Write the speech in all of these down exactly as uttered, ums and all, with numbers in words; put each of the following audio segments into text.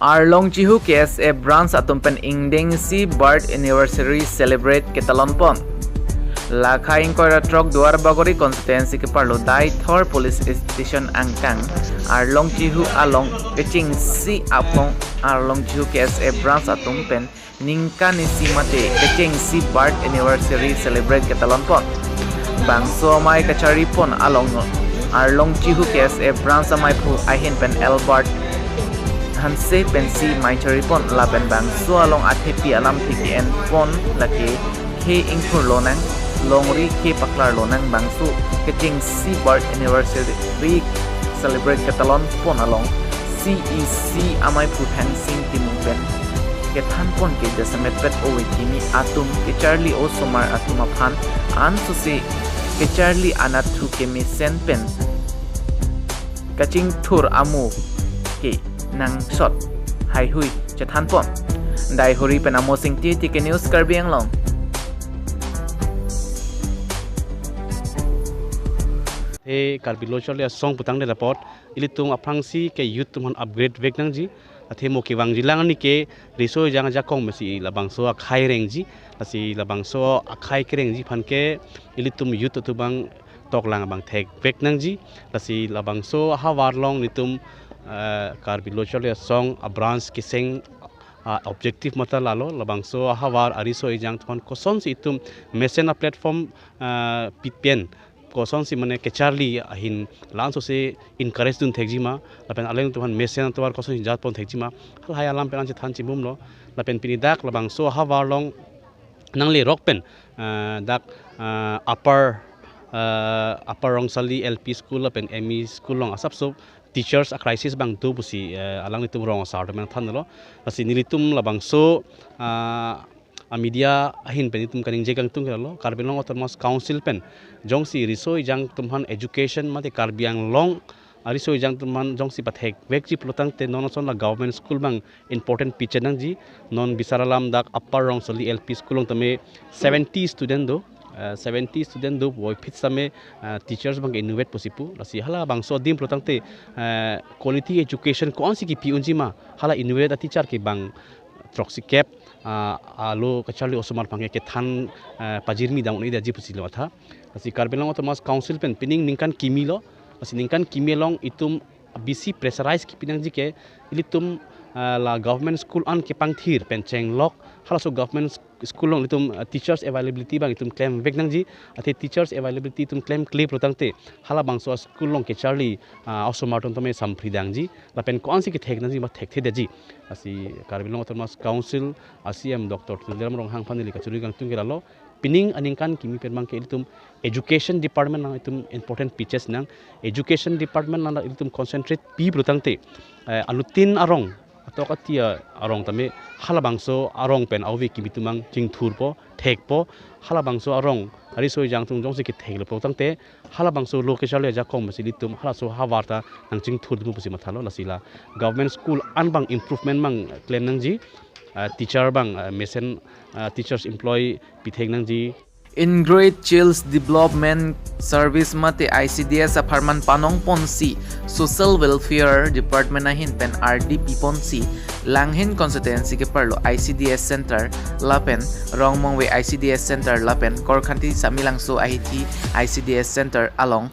Arlong Chihu K S A branch atum pen ingdeng isi birth anniversary celebrate ketalon pon. Lakha ingkoi ra throk Duar Bagori constituency keparlo Deithor police station angkang Arlong Chihu along kechengsi aphong Arlong Chihu K S A branch atum pen ningkan isi mate kechengsi birth anniversary celebrate ketalon pon. Bangso amei kacharli pon along Arlong Chihu K S A branch amei phu ahin pen Albert Hanse pensi mei charli pon lapen bangso along athepi alamthe ke-en pon lake khe ingthur lonang, longri khe paklar lonang bangso kechengsi birth anniversary celebrate ketalon pon along C E C amei phu Thangsing Timung pen kethan pon ke jasemet pet ove kimi atum kecharli osomar atum aphan ansose kecharli anatthu kemesen pen kachingthur amo ke nangsot haihui chethan pon. Deithor pen Amo Singti, T K News, Karbi Anglong. He Karbi Lo Charli Asong putangte apot ilitum aphrangsi ke youth atum aphan upgrade vek nangji. Athe mo kevangji lang ani ke riso ejang ajakong mesi labangso akhai rengji. Lasi labangso akhai kerengji aphan ke ilitum youth atum abang toklang abang thekvek nangji. Lasi labangso ahavar along nelitum, eh, Karbi Lo Charli Asong abranch keseng, ah, objective mate lalo, labangso ahavar ariso ejang atum aphan kosonsi itum mesen aplatform, ah, pi pen kosonsi mane kecharli ahin la-an sose encourage dun thekji ma, lapen alangtum aphan mesen atovar kosonsi jat pon thekji ma, halahai alam pen an chethan chimbomlo. Lapen pini dak labangso ahavar along nanglerok pen, eh, dak, eh, upper, eh, upper Rongsali L P school lapen M E school along asapso teachers a crisis abang do pusi, eh, alanglitum rong asar atum aphan thanlo. Lasi nelitum labangso, ah, a media ahin pen itum kaningje kangtung ke lalo, Karbi Anglong Autonomous Council pen jongsi riso ejang atum aphan education mate Karbi Anglong ariso ejang atum aphan jongsi pathekvekji pulotangte non ason la government school abang important pichet nangji. Non bisar alam dak Upper Rongsali L P school along tame seventy student do, eh, seventy student do, puvoiphit same, eh, teachers abang ke inutvet pusi pu. Lasi halabangso adim pulotangte, eh, quality education ko-ansi kipi unji ma, hala inutvet a teacher ke bang throksi kep, ah, alo kacharli osomar aphan ke kethan, eh, pajirmi dam un-edetji pusilo atha. Lasi Karbi Anglong Autonomous Council pen pining ningkan kimi lo. Lasi ningkan kimi along itum bisi pressurize kipi nangji ke ilitum, ah, la government school an kepangthir pen chenglok, halaso government sk-, school along ilitum, ah, teachers availability abang itum klemvek nangji. Athe teachers availability itum klemkle pulotangte halabangso school along kecharli, ah, osomar atum tame samphri dangji. Lapen ko-ansi kethek nangji ma thekthedetji. Lasi Karbi Anglong Autonomous Council a C E M Doctor Tuliram Ronghang aphan neli kachoro kangtung ke lalo, pining aningkan kimi pen abang ke ilitum education department along itum important pichet nang. Education department along ilitum concentrate pi pulotangte, eh, anuttin arong, atok ati arong tame halabangso arong pen ove kimi atum abang chingthurpo, thekpo. Halabangso arong ariso ejang atum jongsi ketheklo pulotangte halabangso lo kacharli ajakong mesi ilitum halaso ahavar ta nangchingthurdun pusi mathalo. Lasi la government school an abang improvement abang klem nangji, ah, teacher abang, ah, mesen, ah, teachers employ pithek nangji. Integrated Child Development Service mate I C D S apharman panong ponsi Social Welfare Department ahin pen R D P ponsi Langhin constituency keparlo I C D S center lapen Rongmongve I C D S center lapen Korkanthi Samelangso Ahithi I C D S center along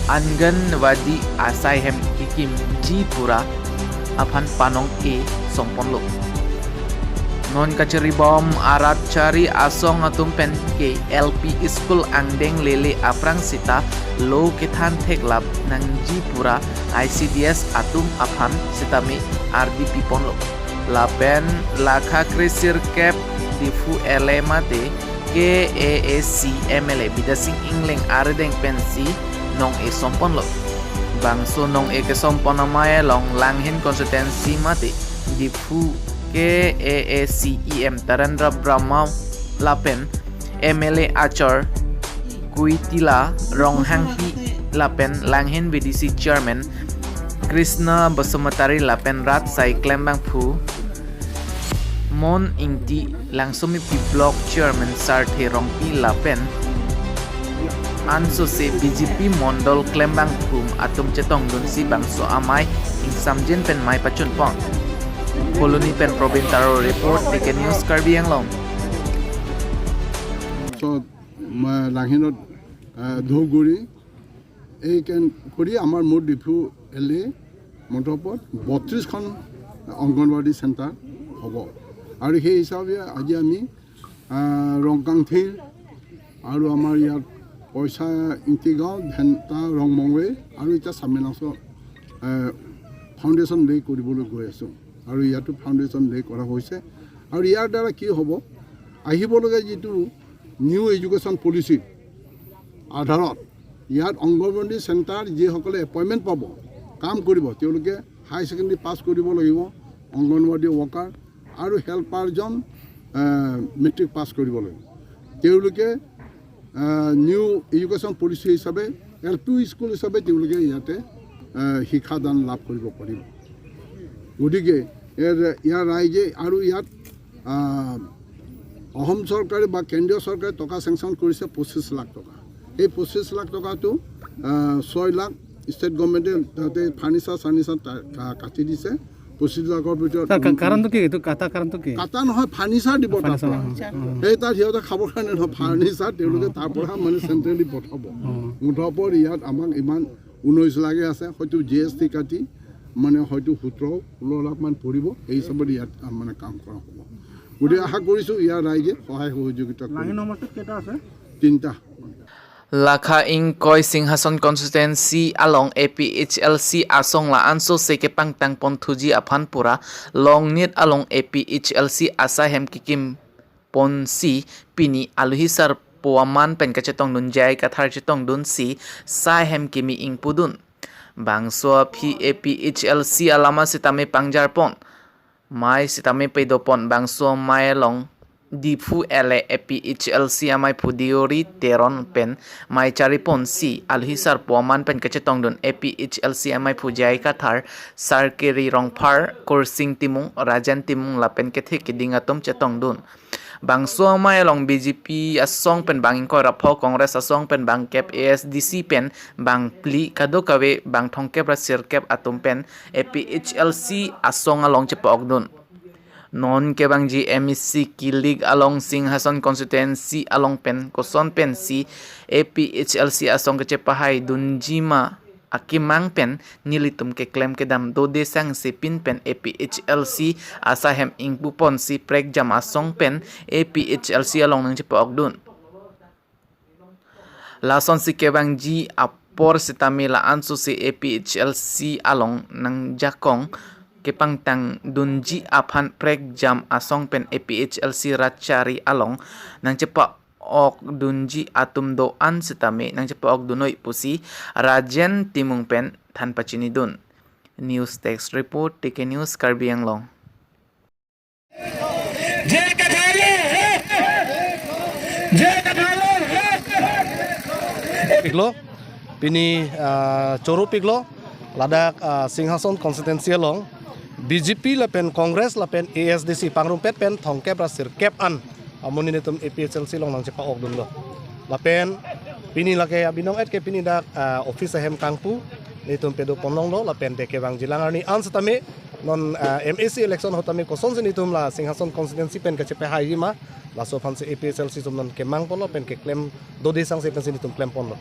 Anganwadi asai hem kekimji pura aphan panong-e songponlo. Non kacharibom arat chari asong atum pen ke L P school angdeng lele aphrang seta lo kethan theklap nangji pura I C D S atum aphan sitame R D P ponlo. Lapen lakha kre sirkep Diphu L A mate K A A C M L A Bidya Sing Engleng arideng pensi nong-e songponlo. Bangso nong-e kesompon amei along Langhin constituency mate Diphu K A A C E M Tarendra Brahma lapen M L A achar Kuitila Ronghangpi lapen Langhin V D C chairman Krishna Basumatary lapen rat asai klembangphu Mon Ingti, Langsomepi Block Chairman Sarthe Rongpi lapen ansose B J P Mondol klembangphu atum chetongdunsi bangso amei ingsamjin pen mei pachunpon. Phuloni pen Probin Taro report, T K News Karbi Anglong. So, মা-, লাংহিনত, আহ, ধূপগুৰি, এই কেন কৰি আমাৰ মোৰ ডিফু এল এ মণ্ডপত বত্ৰিশখন অংগনবাদী চেণ্টাৰ হ'ব। আৰু সেই হিচাপে আজি আমি, আহ, ৰংকাংথিৰ আৰু আমাৰ ইয়াত পইচা ইংতিগাঁও, ভেণ্টা, ৰংমংৱে আৰু এতিয়া চামেলাংচ, আহ, ফাউণ্ডেশ্যন ডে কৰিবলৈ গৈ আছোঁ। আৰু ইয়াতো ফাউণ্ডেশ্যন ডে কৰা হৈছে। আৰু ইয়াৰ দ্বাৰা কি হ'ব, আহিবলগীয়া যিটো নিউ এডুকেশ্যন পলিচি আধাৰত ইয়াত অংগনবাদী চেণ্টাৰ যিসকলে এপইণ্টমেণ্ট পাব, কাম কৰিব, তেওঁলোকে হাই ছেকেণ্ডেৰী পাছ কৰিব লাগিব, অংগনবাদী ৱৰ্কাৰ আৰু হেল্পাৰজন, আহ, মেট্ৰিক পাছ কৰিব লাগিব। তেওঁলোকে, আহ, নিউ এডুকেশ্যন পলিচি হিচাপে এল পি স্কুল হিচাপে তেওঁলোকে ইয়াতে, আহ, শিক্ষাদান লাভ কৰিব পাৰিব। গতিকে ইয়াৰ, ইয়াৰ ৰাইজে আৰু ইয়াত, আহ, অসম চৰকাৰে বা কেন্দ্ৰীয় চৰকাৰে টকা চেংচন কৰিছে পঁচিছ লাখ টকা। এই পঁচিছ লাখ টকাটো, আহ, ছয় লাখ ষ্টেট গভৰ্ণমেণ্টে তাতে ফাৰ্ণিচাৰ চাৰ্ণিচাৰ তা-, কা-, কাটি দিছে। পঁচিছ লাখৰ ভিতৰত তাৰ কা- কাৰণটো কি? এইটো কাটা কাৰণটো কি? কাটা নহয়, ফাৰ্ণিচাৰ দিব তাৰ ফাৰ্ণিচাৰ, পৰা। অ, অ। সেই তাত সিহঁতে খাবৰ কাৰণে নহয়, ফাৰ্ণিচাৰ তেওঁলোকে তাৰ পৰা মানে চেণ্ট্ৰেলি পঠাব। মুঠৰ ওপৰত ইয়াত আমাক ইমান ঊনৈছ লাখে আছে, হয়তো জি এছ টি কাটি মানে হয়তো সোতৰ ষোল্ল লাখ মান পৰিব। এই হিচাপত ইয়াত, আ, মানে কাম কৰা হ'ব। গতিকে আশা কৰিছোঁ ইয়াৰ ৰাইজে সহায় সহযোগিতা কৰিব। লাইন নম্বৰটোত কেইটা আছে? তিনিটা। Lakha ingkoi Singhason constituency along A P H L C asong la-anso se kepangtang pon thuji aphan pura Longnit along A P H L C asai hem kekim ponsi pini alohi sarpo aman pen kachetongdun J I Kathar chetongdunsi sai hem kimi ingpudun. Bangso aphi A P H L C alama sitame pangjarpon. Mai sitame pedopon, bangso amei along Diphu L A A P H L C amaiphu Deori Teron pen mai chariponsi alohi sarpo aman pen kachetongdun A P H L C amaiphu J I Kathar, Sarkiri Rongphar, Kursing Timung, Rajen Timung lapen kethe keding atum chetongdun. Bangso amei along B J P asong pen bang ingkoi ra pho, Congress asong pen bang kep, A S D C pen bang phli, kadokave bang thomkep ra sirkep atum pen A P H L C asong along chepa-okdun. Non kevangji M A C kilik along Singhason constituency along pen koson pensi A P H L C asong kechepahaidunji ma akemang pen nelitum keklem kedam dode sangse pin pen A P H L C asai hem ingpuponsi prekjam asong pen A P H L C along nangchepa-okdun. Lasonsi kevangji apor sitame la-anso se A P H L C along nangjakong kepangtangdunji aphan prekjam asong pen A P H L C rat chari along nangchepa-okdunji atum do-an sitame nangchepa-okdunnoi pusi Rajen Timung pen than pachinidun. News Desk Report, T K News, Karbi Anglong. Piklo, pini, ah, choro piklo, ladak, ah, Singhason constituency along B J P lapen Congress lapen A S D C pangrumpet pen thomkep ra sirkep an amonit netum A P H L C along nangchepa-okdunlo. Lapen pini lake abinong et ke pini dak, ah, office ahem kangpu netum pedoponlonglo lapen de kevangjilang arni an sitame non, ah, M A C election ahut tame kosonsi netum la Singhason constituency pen kachepahaiji ma, laso aphansi A P H L C atum non kemangponlo pen keklem dode sangse pensi netum klemponlo.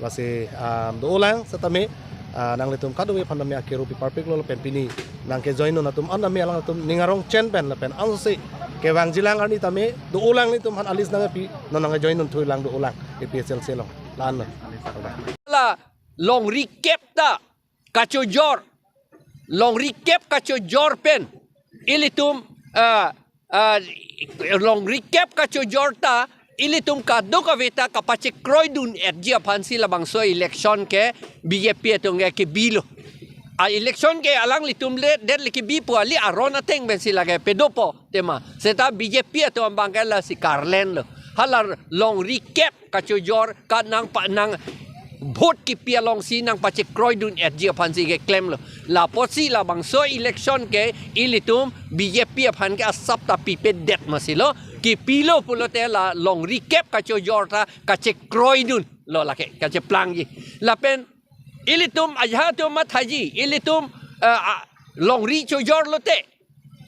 Lasi, ah, do-olang sitame, ah, nanglitum kadokave aphan tame akero piparpiklo pen pini nangkejoindun atum an tame alangtum ning arong chen pen lapen ansi kevangjilang arni tame do-olang netum aphan alis nangpi non nangkejoindun thulang do-olang A P H L C along. La-anlo. La longri kep ta kachojor, longri kep kachojor pen ilitum, ah, ah, longri kep kachojor ta ilitum kadokave ta kapachekroidun-etji aphansi labangso election ke B J P atum ke kebilo. A election ke alanglitum le det le kebi pu, ali aron ateng pensi lake pedopo tema. Seta B J P atum abang ke lasi karlenlo. Hala longri kep kachojor ka nangpa nang vote kipi alongsi nangpachekroidun-etji aphansi keklemlo. Lapusi labangso election ke ilitum B J P aphan ke asap ta pipedet masilo. Kipilo pulote la longri kep kachojor ta kachekroidunlo lake kacheplangji. Lapen ilitum ajahak atum mathaji, ilitum, eh, ah, longri chojor lote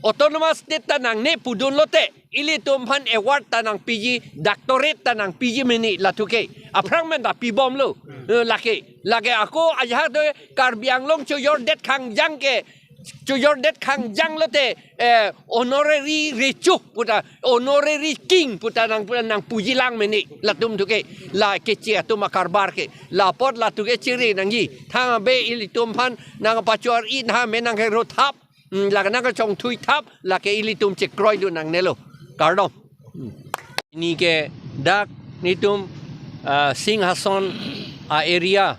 Autonomous state ta nangne pudun lote, ilitum aphan award ta nangpiji, doctorate ta nangpiji mene latum ke. Aphrang men ta pibomlo. Eh, lake, lake ako ajahak do Karbi Anglong chojordet khangjang ke, chojordet khangjang lote, eh, honorary recho puta, honorary king puta nang, puta nangpuji lang mene latum atum ke, la keche atum akarbar ke. La apot latum ke chere nangji. Thang abe ilitum aphan nangpachor-i, thang abe nangkero thap. Hmm, la nangkachongthui thap, lake ilitum chekroidun nangnelo. Kardom. Hmm. Pini ke dak nelitum, ah, Singhason a-area,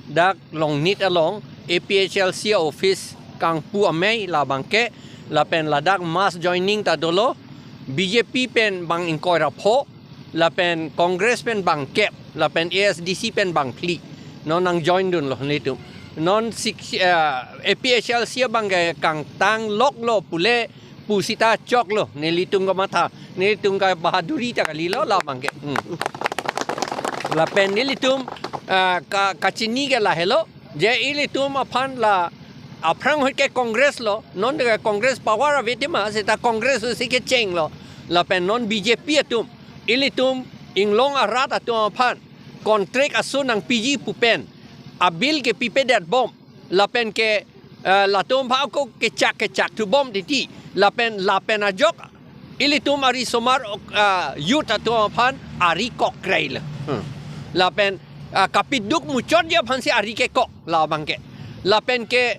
dak Longnit along A P H L C office kangpu amei labang ke, lapen ladak mass joining ta dolo, B J P pen bang ingkoi ra pho, lapen Congress pen bang kep, lapen A S D C pen bang phli. Non nangjoindunlo nelitum. Non six, eh, A P H L C abang ke kangtang loklo pule pusita choklo. Nelitum kamatha, nelitum kabahaduri ta kalilo labang ke. Hmm. Lapen nelitum, eh, ka, kachini ke lahelo. Je ilitum aphan la aphrang ahut ke Congress lo, non ke Congress power ave tema, seta Congress si kechenglo. Lapen non B J P atum, ilitum inglong arat atum aphan contract aso nangpiji pu pen abill ke pipedetbom, lapen ke, eh, latum aphan ako kechak kechak thubom titi, lapen lapen ajok ilitum arisomar, ah, youth atum aphan ari kok kreilo. Hmm. Lapen, ah, kapiduk muchotji aphansi ari kekok labang ke. Lapen ke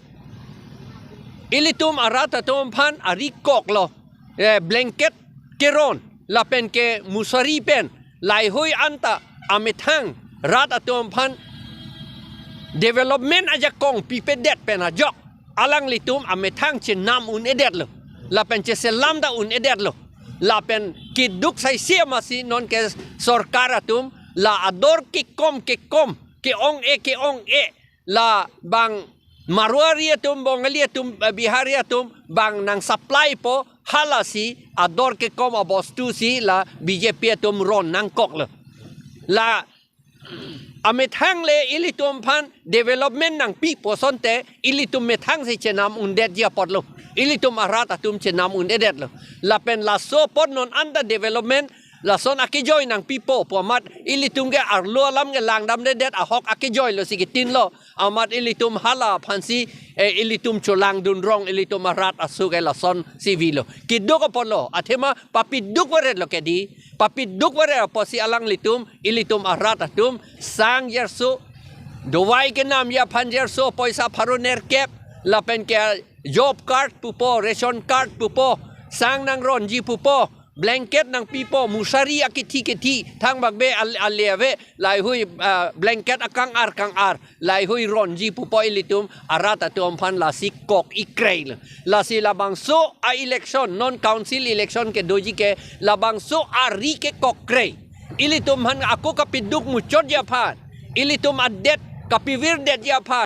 ilitum arat atum aphan ari koklo. Eh, blanket keron, lapen ke musari pen, laheihui anta amethang rat atum aphan development ajakong pipedet pen ajok alanglitum amethang chenam un-edetlo. Lapen cheselam ta un-edetlo. Lapen keduk saisi amatsi non ke sorkar atum la ador kekom kekom, ke-ong-e ke-ong-e, la bang Marwari atum, Bongali atum, eh, Bihari atum bang nangsupplypo, halasi ador kekom abostu si la B J P atum ron nangkoklo. La amethang le ilitum aphan development nangpipo asonte, ilitum methang si chenam undetji apotlo. Ilitum arat atum chenam un-edetlo. Lapen laso apot non anta development lason akejoi nangpipo pu amat ilitum ke arlo alam ke langdamdedet ahok akejoilo si kitinlo. Amat ilitum hala aphansi, eh, ilitum cholangdun rong, ilitum arat aso ke lasonsi avelo. Keduk apotlo, athema papiduk varetlo ke di. Papiduk varet apotsi alanglitum, ilitum arat atum, sang jerso, dovai kenamji aphan jerso, poisa pharo nerkep, lapen ke job card pupo, ration card pupo, sang nangronji pupo, blanket nangpipo, musari akithi kithi, thangbak be al-, ale ave, laheihui, ah, blanket akang-ar kang-ar, laheihui ronji pupo ilitum arat atum aphan, lasi kok-i kreilo. Lasi labangso a-election, non council election kedoji ke labangso ari kekok krei. Ilitum aphan ako kapiduk muchotji aphan, ilitum adet kapivirdetji aphan,